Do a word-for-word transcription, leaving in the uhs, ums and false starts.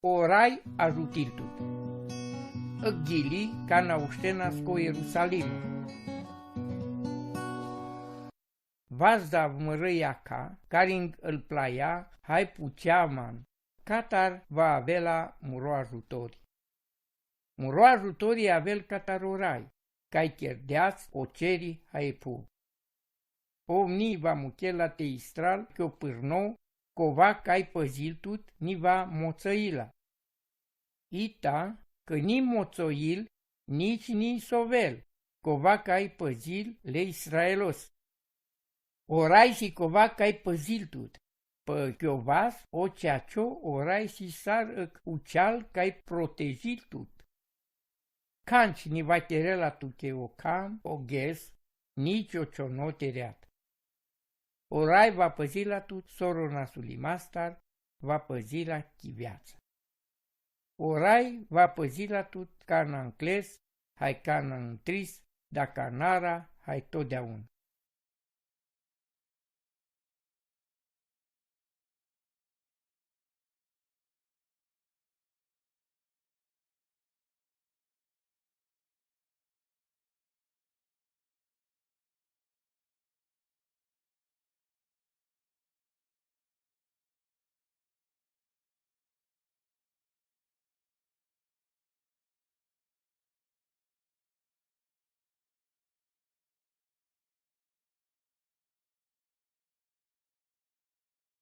Orai ajutil tut. Ghili, cana uštenas co Ierusalim. Vazda mãrãia ca, caring ãl plaia, hai pucea man, catar va avela muro ajutori. Muro ajutori avel catar orai, cai cherdeas, oceri, hai fu. Omni va muchela te Israel, co pârno, cova cai pãzil tut, ni va motsãila. Ita, cã ni motsoil, nitsi ni sovel, cova cai pãzil le Israelos. Orai si cova cai pãzil tut, pã chiovas, o ceacio, orai si sar ãc uceal cai protejil tut. Canci ni va cherela tut che o cam, o ghes, nitsi o ciono tereat. Orai va pãzila tut soro na sulimastar, va pãzila chiveatsa. Orai va pãzila tut cana ncles, hai cana ntris, da canara, hai todeauna.